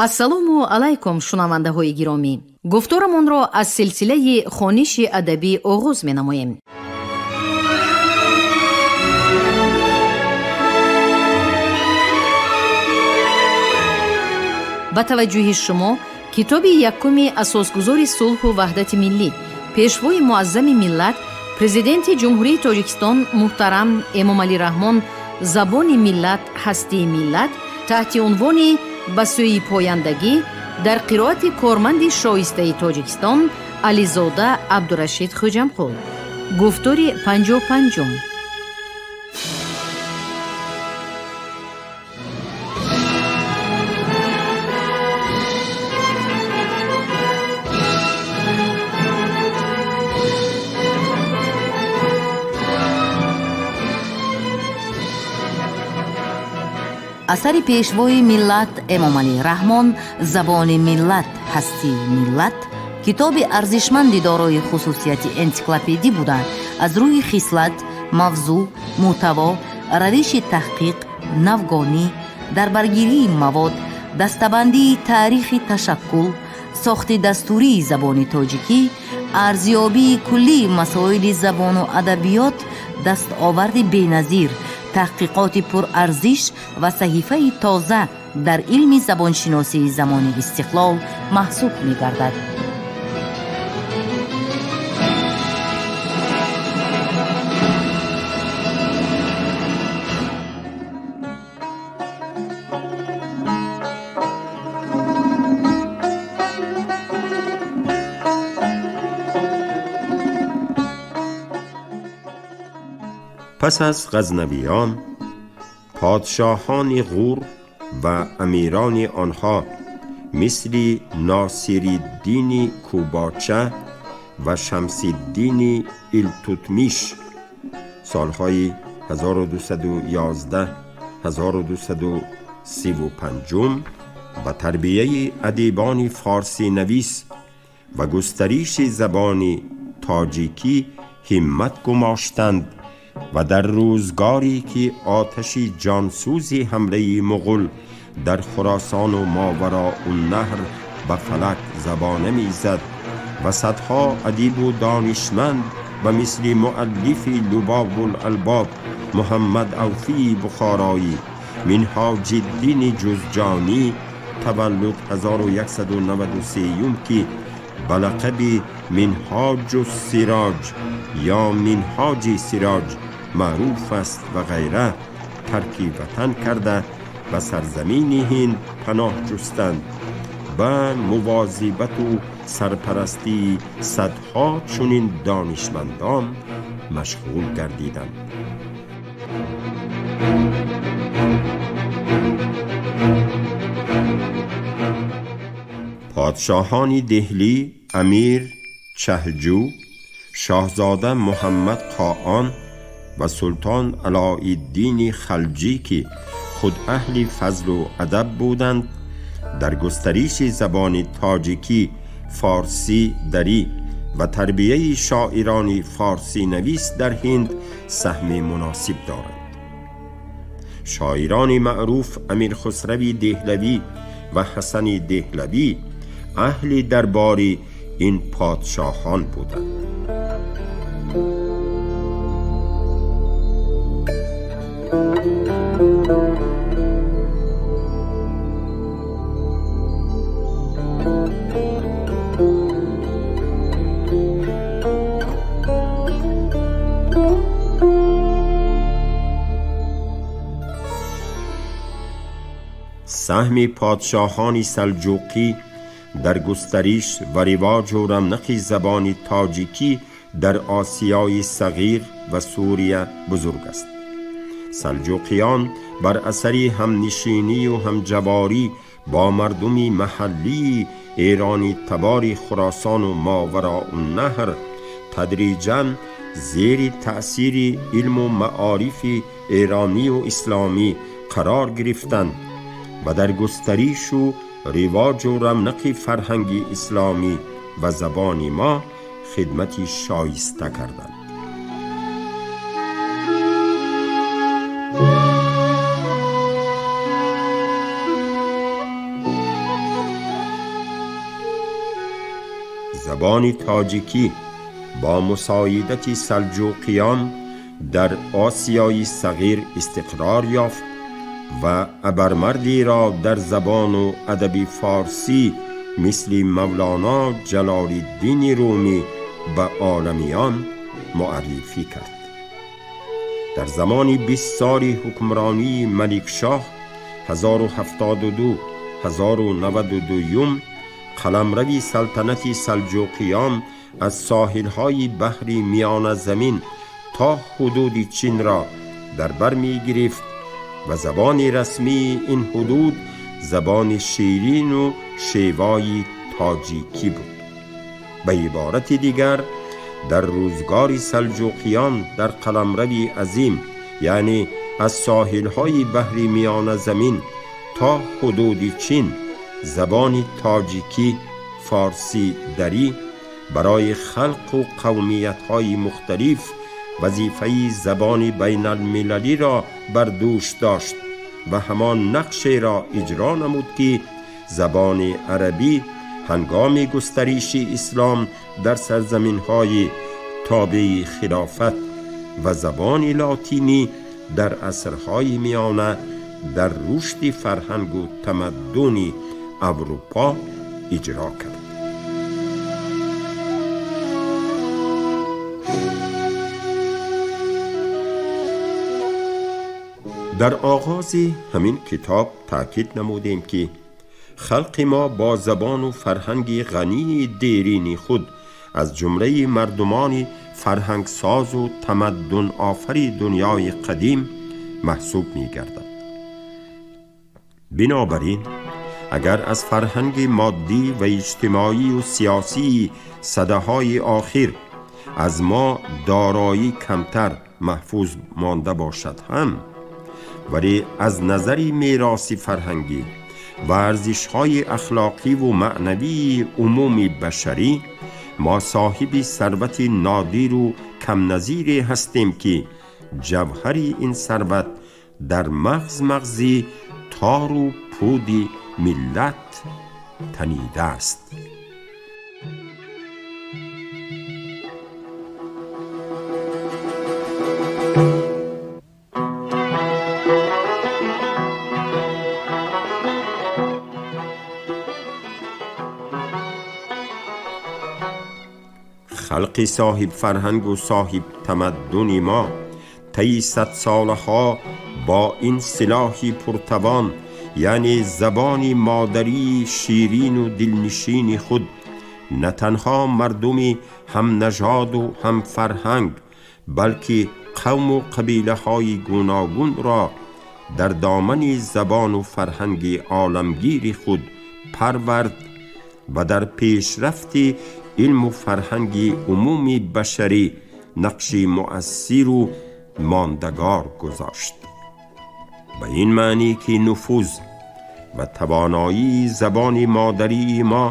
Ассалому алайкум, шунавандаҳои гиромӣ. Гуфторамонро аз силсилаи хониши адабӣ оғоз менамоем. Ба таваҷҷӯҳи шумо китоби якуми асосгузори сулҳу ваҳдати миллӣ, пешвои муаззами миллат, президенти Ҷумҳурии Тоҷикистон муҳтарам Эмомалӣ Раҳмон «Забони миллат, ҳастии миллат» таҳти унвони «Ба сӯи пояндагӣ» дар қироати корманди шоистаи Тоҷикистон Ализода Абдурашид Хӯҷамқул. Гуфтори 55-ум. Асари пешвои миллат Эмомалӣ Раҳмон «Забони миллат, ҳастии миллат» китоби арзишманди дорои хусусияти энсиклопедӣ буда, аз рӯи хислат, мавзӯъ, мӯҳтаво, равиши таҳқиқ, навгонӣ, дарбаргирии мавод, дастабандии таърихи ташаккул, сохти дастурии забони тоҷикӣ, арзёбии куллии масоили забону адабиёт дастоварди беназир, таҳқиқоти пурарзиш ва саҳифаи тоза дар илми забоншиносии замони истиқлол маҳсуб мегардад. پس از غزنویان، پادشاهان غور و امیران آنها مثل ناصرالدین کوباچه و شمس الدین ایلتوتمیش سالهای 1211 1235 و تربیه ادیبان فارسی نویس و گستریش زبان تاجیکی همت گماشتند و در روزگاری که آتش جانسوزی حمله مغول در خراسان و ماوراء النهر به فلک زبانه میزد و صدها ادیب و دانشمند و مثل مؤلف لباب الالباب محمد اوفی بخارایی، منهاج الدین جوزجانی تولد 1193 که به لقب منهاج السراج یا منهاج سراج معروف است و غیره ترک وطن کرده و سرزمین هند پناه جستند، به مواظبت و سرپرستی صدها چنین دانشمندان مشغول گردیدند. پادشاهان دهلی امیر چهجو، شاهزاده محمد قاآن و سلطان علاءالدین خلجی که خود اهل فضل و ادب بودند، در گستریش زبان تاجیکی، فارسی دری و تربیه شاعران فارسی نویس در هند سهم مناسب دارند. شاعران معروف امیر خسروی دهلوی و حسن دهلوی اهل دربار این پادشاهان بودند. سهم پادشاهان سلجوقی در گستریش و رواج و رونق زبان تاجیکی در آسیای صغیر و سوریه بزرگ است. سلجوقیان بر اثر همنشینی و همجواری با مردم محلی ایرانی تبار خراسان و ماوراء النهر تدریجاً زیر تأثیر علم و معارف ایرانی و اسلامی قرار گرفتند و در گستریش و رواج و رونق فرهنگ اسلامی و زبان ما خدمت شایسته کردند. Забони тоҷикӣ бо мусоидати салҷуқиён дар Осиёи Сағир истиқрор ёфт ва абармардиро дар забону адаби форсӣ мисли Мавлоно Ҷалолиддини Румӣ ба оламиён муаррифӣ кард. Дар замони 20 соли ҳукмронии Маликшоҳ 1072-1092 қаламрави салтанати салҷуқиён аз соҳилҳои баҳри Миёназамин то ҳудуди Чинро дар бар мегирифт ва забони расмии ин ҳудуд забони ширину шевои тоҷикӣ буд. Ба иборати дигар, дар рӯзгори салҷуқиён дар қаламрави азим, яъне аз соҳилҳои баҳри Миёназамин то ҳудуди Чин, забони тоҷикӣ форсӣ дарӣ барои халқу қавмиятҳои мухталиф вазифаи забони байналмилалиро бар дӯш дошт ва ҳамон нақшеро иҷро намуд, ки забони арабӣ ҳангоми густариши ислом дар сарзаминҳои тобеи хилофат ва забони лотинӣ дар асрҳои миёна дар рушди фарҳангу тамаддуни Аврупо иҷро кард. Дар оғози ҳамин китоб таъкид намудем, ки халқи мо бо забону фарҳанги ғании дерини худ аз ҷумлаи мардумони фарҳангсозу тамаддунофари дунёи қадим маҳсуб мегардад. Бинобар ин, агар аз фарҳанги моддӣ ва иҷтимоию сиёсии садаҳои охир аз мо дороӣ камтар маҳфуз монда бошад ҳам, вале аз назари мероси фарҳангӣ ва арзишҳои ахлоқиву маънавии умуми башарӣ мо соҳиби сарвати нодиру камназире ҳастем, ки ҷавҳари ин сарват дар мағз мағзи тору пуди миллат танидааст. Халқи соҳиб фарҳангу соҳиб тамаддуни мо таи садсолаҳо бо ин силоҳи пуртавон, яъне забони модарии ширину дилнишини худ, на танҳо мардуми ҳамнажоду ҳамфарҳанг, балки қавму қабилаҳои гуногунро дар домани забону фарҳанги оламгири худ парвард ва дар пешрафти илму фарҳанги умуми башарӣ нақши муассиру мондагор гузошт. Ба ин маънӣ ки нуфуз ва тавоноии забони модарии мо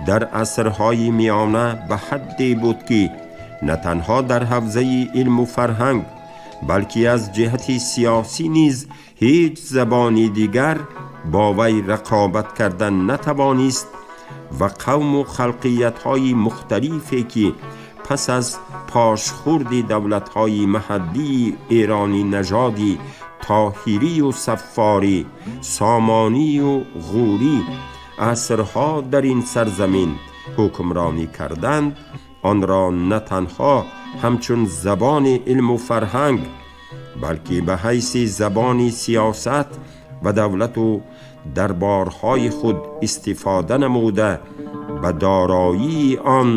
дар асрҳои миёна ба ҳадде буд, ки на танҳо дар ҳавзаи илму фарҳанг, балки аз ҷиҳати сиёсӣ низ ҳеҷ забони дигар бо вай рақобат кардан натавонист ва қавму халқиятҳои мухталифе, ки пас аз пошхӯрди давлатҳои маҳаллии эронӣ нажоди тоҳирию саффорӣ, сомонию ғурӣ асрҳо дар ин сарзамин ҳукмронӣ карданд, онро на танҳо ҳамчун забони илму фарҳанг, балки ба ҳайси забони сиёсат ва давлату дарборҳои худ истифода намуда ба дороии он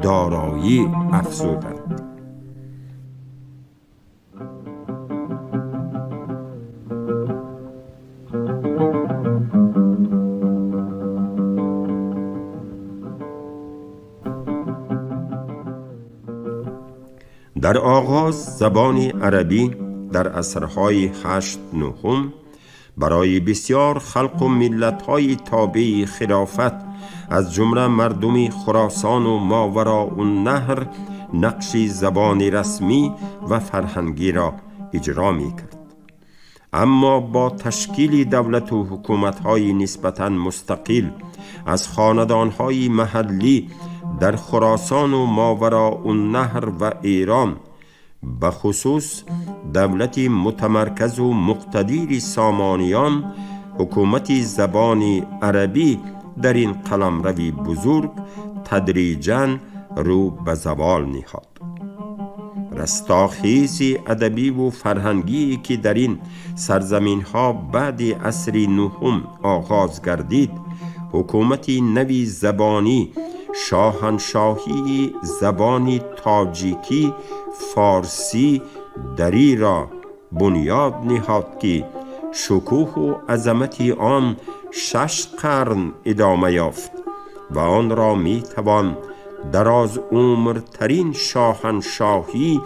дороӣ афзуданд. Дар оғоз забони арабӣ дар асрҳои 8-9 барои бисёр халқу миллатҳои тобеи хилофат, аз ҷумла мардуми Хуросону Мовароуннаҳр, нақши забони расмӣ ва фарҳангиро иҷро мекард. Аммо бо ташкили давлату ҳукуматҳои нисбатан мустақил аз хонадонҳои маҳаллӣ در خراسان و ماوراءالنهر و ایران، به خصوص دولت متمرکز و مقتدیر سامانیان، حکومت زبان عربی در این قلمرو بزرگ تدریجاً رو به زوال نهاد. رستاخیز ادبی و فرهنگی که در این سرزمین ها بعد عصر نهم آغاز گردید، حکومت نوی زبانی، شاهنشاهی زبان تاجیکی فارسی دری را بنیاد نهاد که شکوه و عظمت آن 6 قرن ادامه یافت و آن را می توان دراز عمرترین شاهنشاهی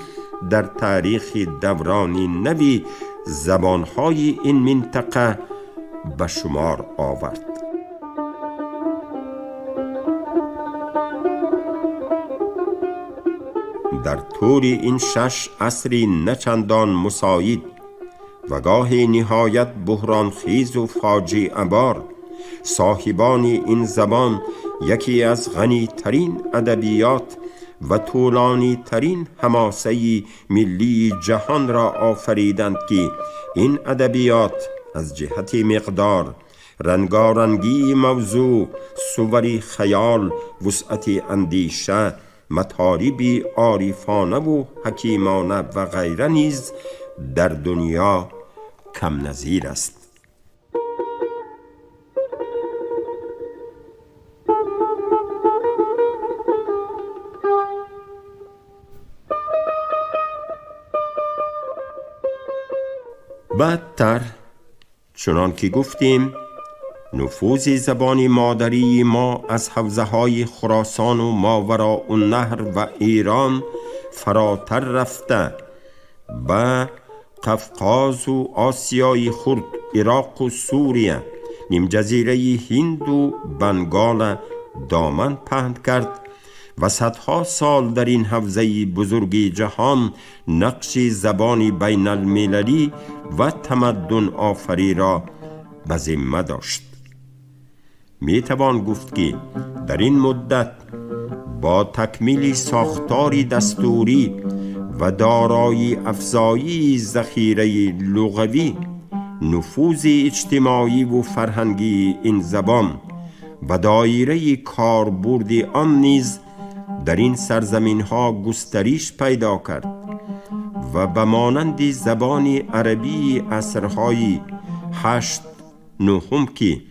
در تاریخ دوران نوی زبانهای این منطقه به شمار آورد. در طول این 6 عصر نه چندان مساعد و گاه نهایت بحرانخیز و فاجعه بار، صاحبان این زبان یکی از غنی ترین ادبیات و طولانی ترین حماسه ملی جهان را آفریدند که این ادبیات از جهت مقدار، رنگارنگی موضوع، صور خیال، وسعت اندیشه، مطالب عارفانه و حکیمانه و غیره نیز در دنیا کم نظیر است. بعدتر چنان که گفتیم، نفوذ زبان مادری ما از حوزه‌های خراسان و ماوراءالنهر و ایران فراتر رفته به قفقاز و آسیای خرد، عراق و سوریه، نیم جزیره هند و بنگال دامن پهن کرد و صدها سال در این حوزه بزرگ جهان نقش زبان بین المللی و تمدن آفری را به ذمه داشت. می توان گفت که در این مدت با تکمیل ساختار دستوری و دارای افزایی ذخیره لغوی، نفوذ اجتماعی و فرهنگی این زبان و دایره کاربرد آن نیز در این سرزمین ها گسترش پیدا کرد و به مانند زبان عربی عصرهای 8 9 که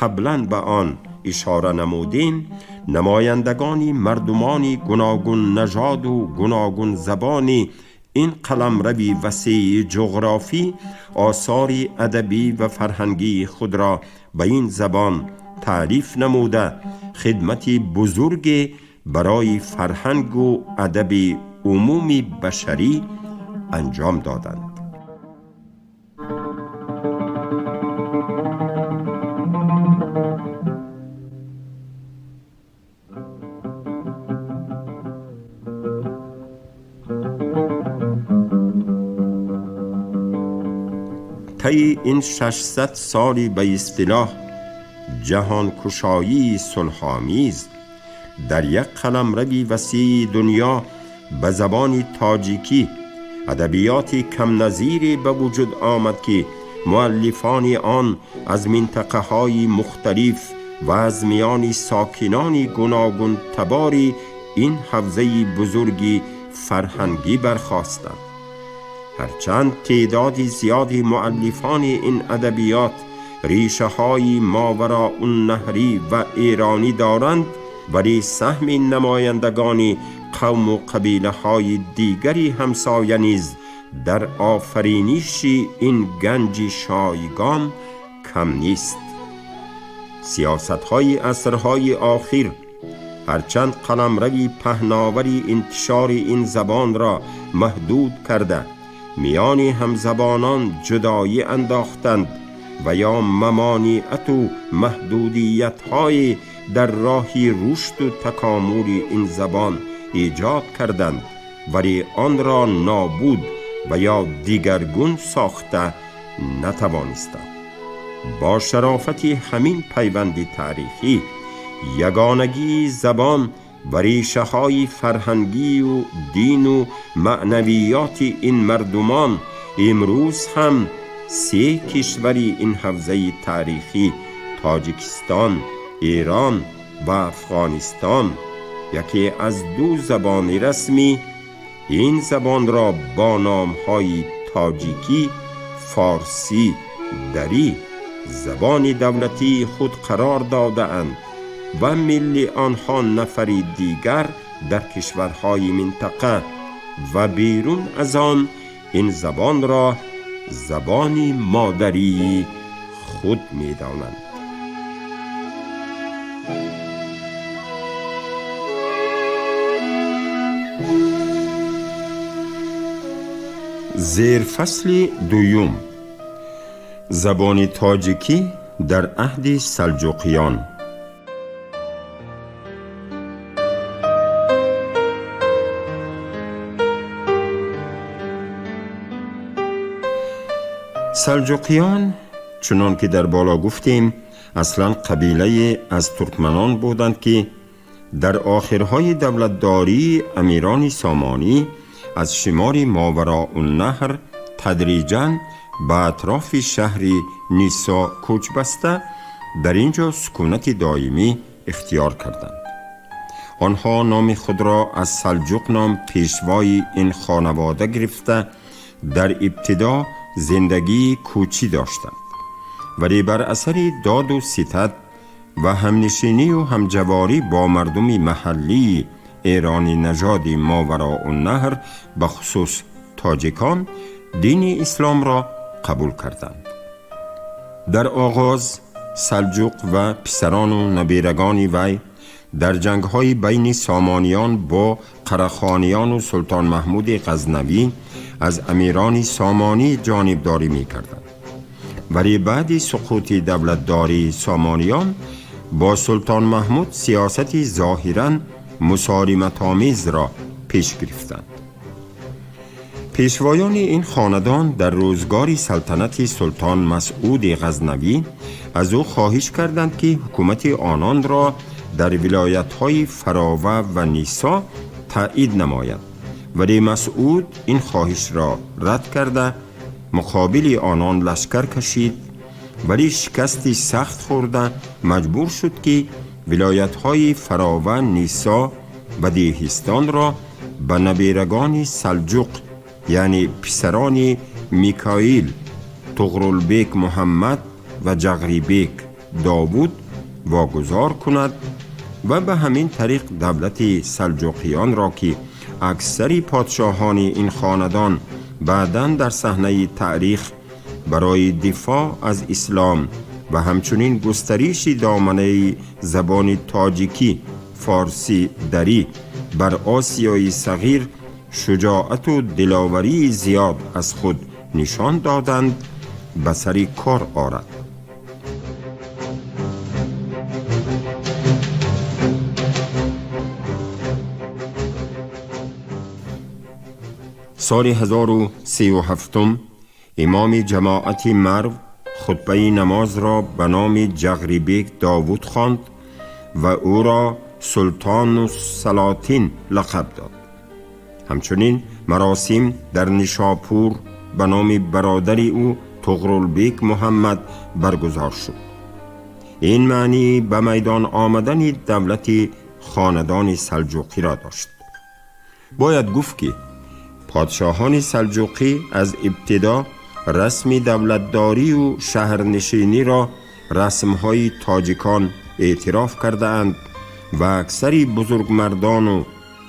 قبلا به آن اشاره نمودیم، نمایندگان مردمان گوناگون نژاد و گوناگون زبان این قلمرو وسیع جغرافی آثار ادبی و فرهنگی خود را به این زبان تعریف نموده، خدمت بزرگ برای فرهنگ و ادب عمومی بشری انجام دادند. طی این 600 سالی به اصطلاح جهانکشایی صلح‌آمیز در یک قلمرو وسیع دنیا به زبان تاجیکی ادبیات کم نظیری به وجود آمد که مؤلفان آن از منطقه‌های مختلف و از میان ساکنان گوناگون تبار این حوزه بزرگی فرهنگی برخاستند. هرچند تعداد زیادی مؤلفان این ادبیات ریشه های ماوراءالنهری و ایرانی دارند، ولی سهم نمایندگان قوم و قبیله های دیگری همسایه نیز در آفرینش این گنج شایگان کم نیست. سیاست های عصرهای آخر هرچند قلمروی پهناوری انتشار این زبان را محدود کرده، میان همزبانان جدایی انداختند و یا ممانعت و محدودیت‌های در راه رشد و تکامل این زبان ایجاد کردند، ولی آن را نابود و یا دیگرگون ساخته نتوانستند. با شرافت همین پیوند تاریخی، یگانگی زبان و ریشه‌های فرهنگی و دین و معنویات این مردمان امروز هم سه کشور این حوزه تاریخی تاجیکستان، ایران و افغانستان یکی از دو زبان رسمی این زبان را با نام‌های تاجیکی، فارسی، دری زبان دولتی خود قرار داده‌اند و ملی آنها نفری دیگر در کشورهای منطقه و بیرون از آن این زبان را زبان مادری خود می‌دانند. زیرفصل دوم، زبان تاجیکی در عهد سلجوقیان. سلجوقیان چنان که در بالا گفتیم اصلا قبیله از ترکمنان بودند که در آخرهای دولتداری امیران سامانی از شمار ماوراء النهر تدریجاً به اطراف شهر نیسا کوچ بسته در اینجا سکونت دائمی اختیار کردند. آنها نام خود را از سلجوق نام پیشوای این خانواده گرفته در ابتدا زندگی کوچی داشتند، ولی بر اثر داد و ستد و همنشینی و همجواری با مردم محلی ایرانی نژاد ماوراء النهر به خصوص تاجیکان دین اسلام را قبول کردند. در آغاز سلجوق و پسران و نبیرگان وی در جنگ‌های بین سامانیان با قرخانیان و سلطان محمود غزنوی از امیران سامانی جانبداری می‌کردند، ولی بعد سقوط دولتداری سامانیان با سلطان محمود سیاست ظاهراً مسالمت‌آمیز را پیش گرفتند. پیشوایان این خاندان در روزگار سلطنت سلطان مسعود غزنوی از او خواهش کردند که حکومت آنان را در ولایت‌های فراوه و نیسا تایید نماید، ولی مسعود این خواهش را رد کرده مقابل آنان لشکر کشید، ولی شکستی سخت خورده مجبور شد که ولایت‌های فراوه، نیسا و دیهستان را به نبیرگان سلجوق یعنی پسران میکائیل، طغرلبیک محمد و جغریبیک داوود واگذار کند و به همین طریق دولت سلجوقیان را که اکثر پادشاهان این خاندان بعداً در صحنه تاریخ برای دفاع از اسلام و همچنین گسترش دامنه زبان تاجیکی، فارسی، دری بر آسیای صغیر شجاعت و دلاوری زیاد از خود نشان دادند به سر کار آرد. سال 1037 امام جماعت مرو خطبه نماز را به نام جغریبیک داوود خواند و او را سلطان السلاطین لقب داد. همچنین مراسم در نشاپور به نام برادر او طغرلبیک محمد برگزار شد. این معنی به میدان آمدن دولت خاندان سلجوقی را داشت. باید گفت که پادشاهان سلجوقی از ابتدا رسم دولتداری و شهرنشینی را رسمهای تاجیکان اعتراف کرده اند و اکثر بزرگمردان و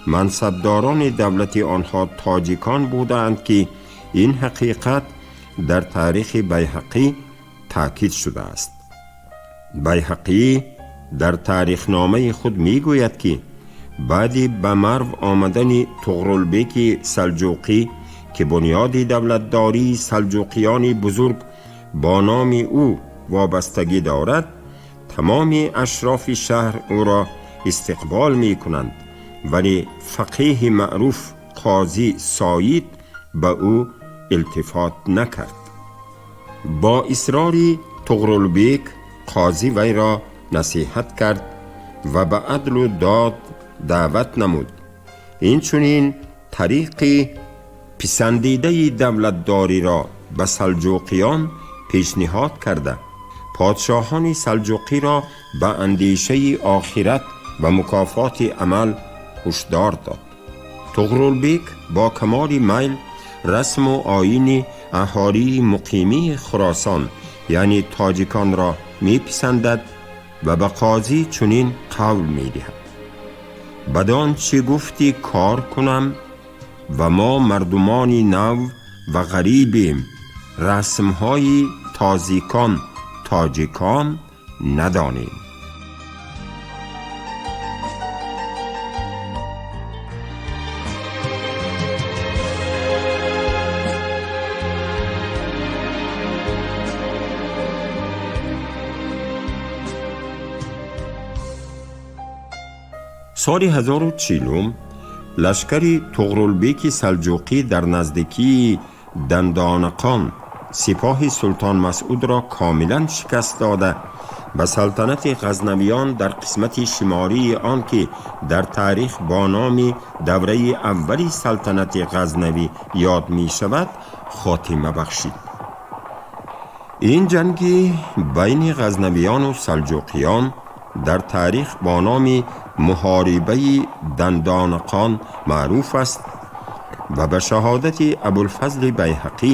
منصبداران دولت آنها تاجیکان بودند که این حقیقت در تاریخ بیهقی تاکید شده است. بیهقی در تاریخنامه خود میگوید که بعد به مرو آمدن طغرلبیک سلجوقی که بنیاد دولتداری سلجوقیان بزرگ با نام او وابستگی دارد، تمام اشراف شهر او را استقبال می کنند، ولی فقیه معروف قاضی سعید به او التفات نکرد. با اصرار طغرلبیک قاضی وی را نصیحت کرد و به عدل و داد даъват намуд. Инчунин тариқи писандидаи давлатдориро ба салҷуқиён пешниҳод карда, подшоҳони салҷуқиро ба андешаи охират ва мукофоти амал ҳушдор дод. Туғрулбек бо камоли майл расму оини аҳолии муқимии Хуросон, яъне тоҷиконро меписандад ва ба қозӣ чунин қавл медиҳад: бадон чӣ гуфтӣ кор кунам ва мо мардумони нав ва ғарибем, расмҳои тозикон тоҷикон надонем. Соли 1040 лашкари Туғрулбеки Салҷуқӣ дар наздикии Дандонақон сипоҳи Султон Масъудро комилан шикаст дода, ба салтанати Ғазнавиён дар қисмати шимолии он, ки дар таърих бо номи давраи аввали салтанати Ғазнавӣ ёд мешавад, хотима бахшид. Ин ҷанги байни ғазнавиёну салҷуқиён дар таърих бо номи муҳорибаи Дандонақон маъруф аст ва ба шаҳодати Абулфазли Байҳақӣ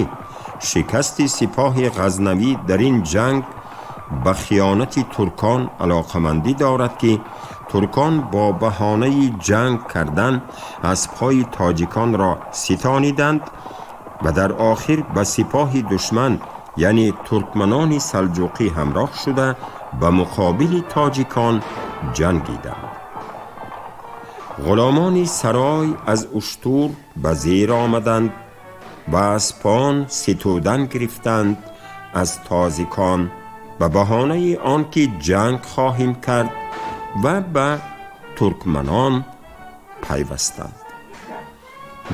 шикасти сипоҳи Ғазнавӣ дар ин ҷанг ба хиёнати туркон алоқамандӣ дорад, ки туркон бо баҳонаи ҷанг кардан аспҳои тоҷиконро ситониданд ва дар охир ба сипоҳи душман, яъне туркманони салҷуқӣ, ҳамроҳ шуда ба муқобили тоҷикон ҷангиданд. Ғуломони сарой аз уштур ба зер омаданд ва аспон ситудан гирифтанд аз тозикон ба баҳонаи он ки ҷанг хоҳем кард, ва ба туркманон пайвастанд.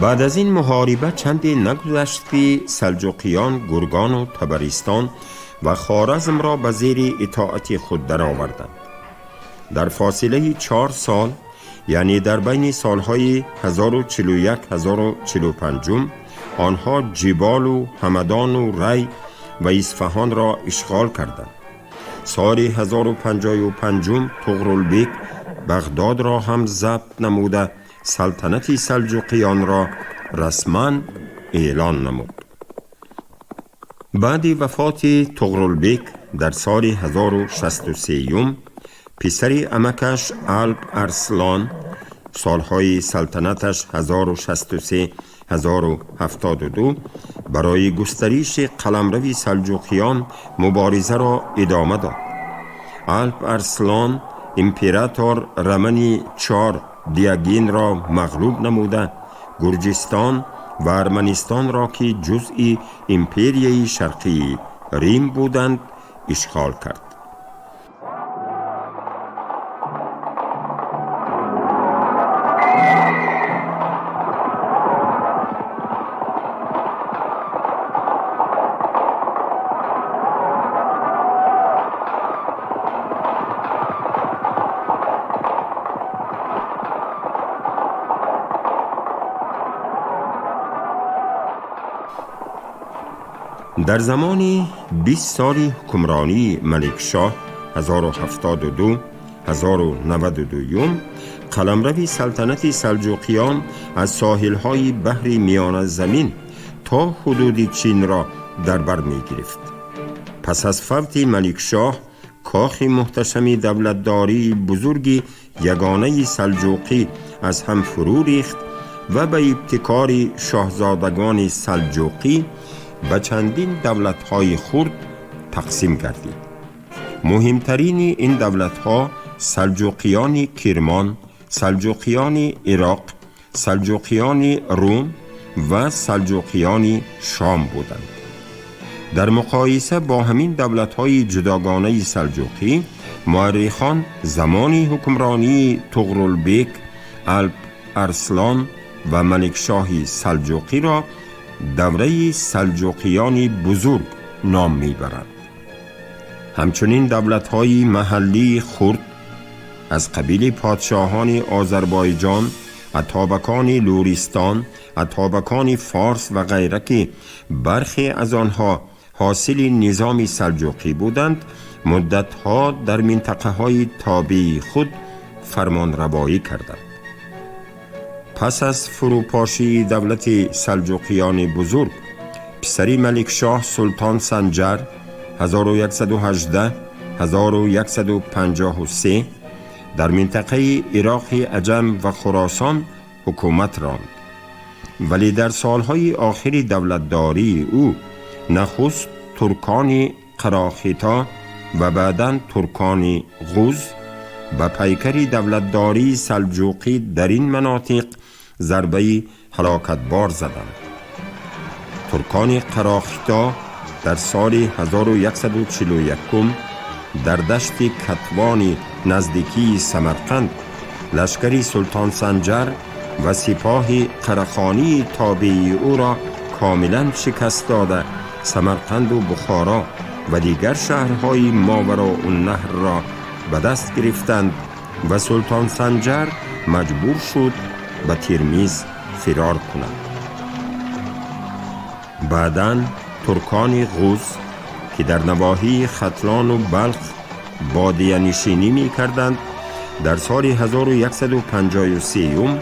Баъд аз ин муҳориба чанде нагузашт, ки салҷуқиён Гургону Табаристон ва Хоразмро ба зери итоати худ дароварданд. Дар фосилаи 4 сол, яъне дар байни солҳои 1041-1045, онҳо Ҷиболу Ҳамадону Рай ва Исфаҳонро ишғол карданд. Соли 1055 Туғрулбек Бағдодро ҳам забт намуда, салтанати салҷуқиёнро расман эълон намуд. Баъди вафоти Туғрулбек дар соли 1063, писари амакаш Алп Арслон, солҳои салтанаташ 1063-1072, барои густариши қаламрави салҷуқиён муборизаро идома дод. Алп Арслон император Рамани Чор Диагинро мағлуб намуда, Гурҷистон ва Арманистонро, ки ҷузъи империяи Шарқии Рим буданд, ишғол кард. Дар замони 20 соли ҳукмронии Маликшоҳ 1072-1092 қаламрави салтанати салҷуқиён аз соҳилҳои баҳри Миёназамин то ҳудуди Чинро дар бар мегирифт. Пас аз фавти Маликшоҳ кохи муҳташами давлатдории бузурги ягонаи салҷуқӣ аз ҳам фурӯ рехт ва ба ибтикори шоҳзодагони салҷуқӣ ба чандин давлатҳои хурд тақсим гардид. Муҳимтарини ин давлатҳо салҷуқиёни Кирмон, салҷуқиёни Ироқ, салҷуқиёни Рум ва салҷуқиёни Шом буданд. Дар муқоиса бо ҳамин давлатҳои ҷудогонаи салҷуқӣ, муаррихон замони ҳукмронии Туғрулбек, Алп Арслон ва Маликшоҳи салҷуқиро давраи салҷуқиёни бузург ном мебаранд. Ҳамчунин давлатҳои маҳаллии хурд аз қабили подшоҳони Озарбойҷон, атобакони Луристон, атобакони форс ва ғайра, ки бархе аз онҳо ҳосили низоми салҷуқӣ буданд, муддатҳо дар минтақаҳои тобеи худ фармонравоӣ карданд. Пас аз фурӯпошии давлати салҷуқиёни бузург, писари Маликшоҳ Султон Санҷар 1118-1153 дар минтақаи Ироқи Аҷам ва Хуросон ҳукумат ронд. Вале дар солҳои охири давлатдории ӯ нахуст туркони Қарохита ва баъдан туркони Ғуз ба пайкари давлатдории салҷуқӣ дар ин манотиқ зарбаи ҳалокатбор заданд. Туркони Қарохита дар соли 1141 дар дашти Катвони наздикии Самарқанд лашкари Султон Санҷар ва сипоҳи Қарахонии тобеи ӯро комилан шикаст дода, Самарқанду Бухоро ва дигар шаҳрҳои Мовароуннаҳрро ба даст гирифтанд ва Султон Санҷар маҷбур шуд ба Термиз фирор кунад. Баъдан туркони Ғуз, ки дар навоҳии Хатлону Балх бодиянишинӣ мекарданд, дар соли 1153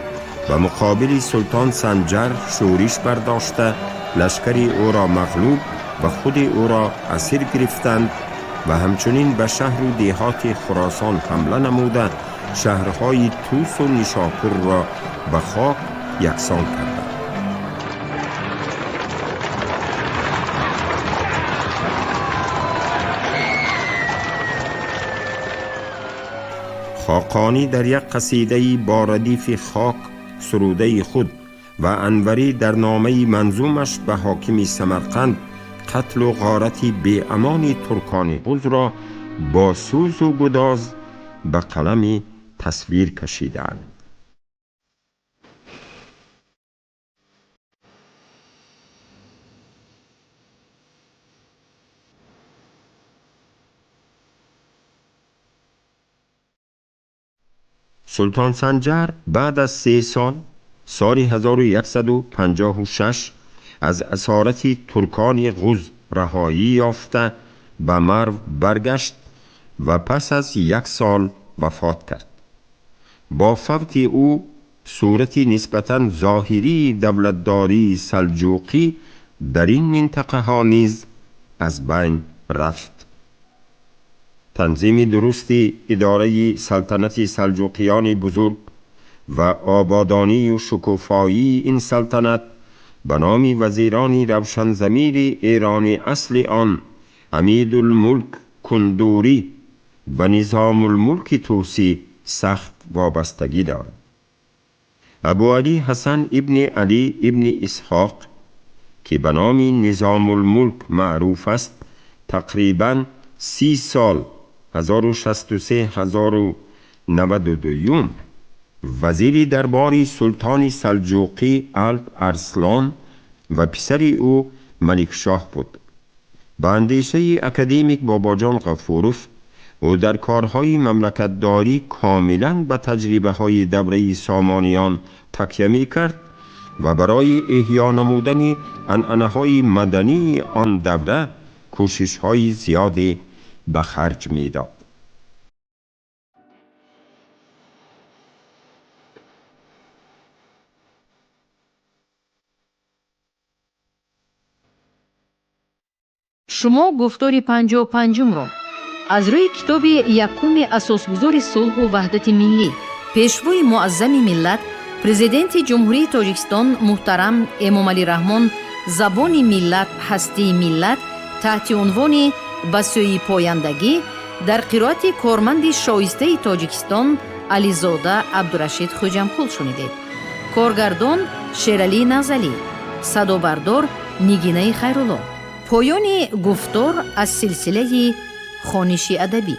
ба муқобили Султон Санҷар шӯриш бардошта, лашкари ӯро мағлуб ва худи ӯро асир гирифтанд ва ҳамчунин ба шаҳру деҳоти Хуросон ҳамла намуда, шаҳрҳои Тусу Нишопурро ба хок яксон карданд. Хоқонӣ дар як қасидаи бо радифи хок сурудаи худ ва Анварӣ дар номаи манзумаш ба ҳокими Самарқанд қатлу ғорати беамони туркони Ғузро бо сӯзу гудоз ба қалами тасвир кашидаанд. Султон Санҷар баъд аз 3 сол, соли 1156 аз асорати туркони Ғуз раҳоӣ ёфта ба Марв баргашт ва пас аз 1 сол вафот кард. Бо фавти ӯ сурати нисбатан зоҳирии давлатдории салҷуқӣ дар ин минтақаҳо низ аз байн рафт. Танзими дурусти идораи салтанати салҷуқиёни бузург ва ободонию шукуфоии ин салтанат ба номи вазирони равшанзамири эронӣ асли он Амидулмулк Кундурӣ ва Низомулмулки Тӯсӣ сахт вобастагӣ дорад. Абуалӣ Ҳасан ибни Алӣ ибни Исҳоқ, ки ба номи Низомулмулк маъруф аст, тақрибан 30 сол 1063-1092 вазири дарбори султони салҷуқӣ Алп Арслон ва писари ӯ Маликшоҳ буд. Ба андешаи академик Бобоҷон Ғафуров, ӯ дар корҳои мамлакатдорӣ комилан ба таҷрибаҳои давраи Сомониён такя мекард ва барои эҳё намудани анъанаҳои мадании он давра кӯшишҳои зиёде ба харҷ медод. Шумо гуфтори 55-умро аз рӯи китоби якуми асосгузори сулҳу ваҳдати миллӣ, пешвои муаззами миллат, президенти Ҷумҳурии Тоҷикистон муҳтарам Эмомалӣ Раҳмон «Забони миллат, ҳастии миллат» таҳти унвони «Ба сӯи пояндагӣ» дар қироати корманди шоистаи Тоҷикистон Ализода Абдурашид Хӯҷамқул шунидед. Коргардон Шералӣ Назалӣ, садобардор Нигинаи Хайрулло. Поёни гуфтор аз силсилаи хониши адабӣ.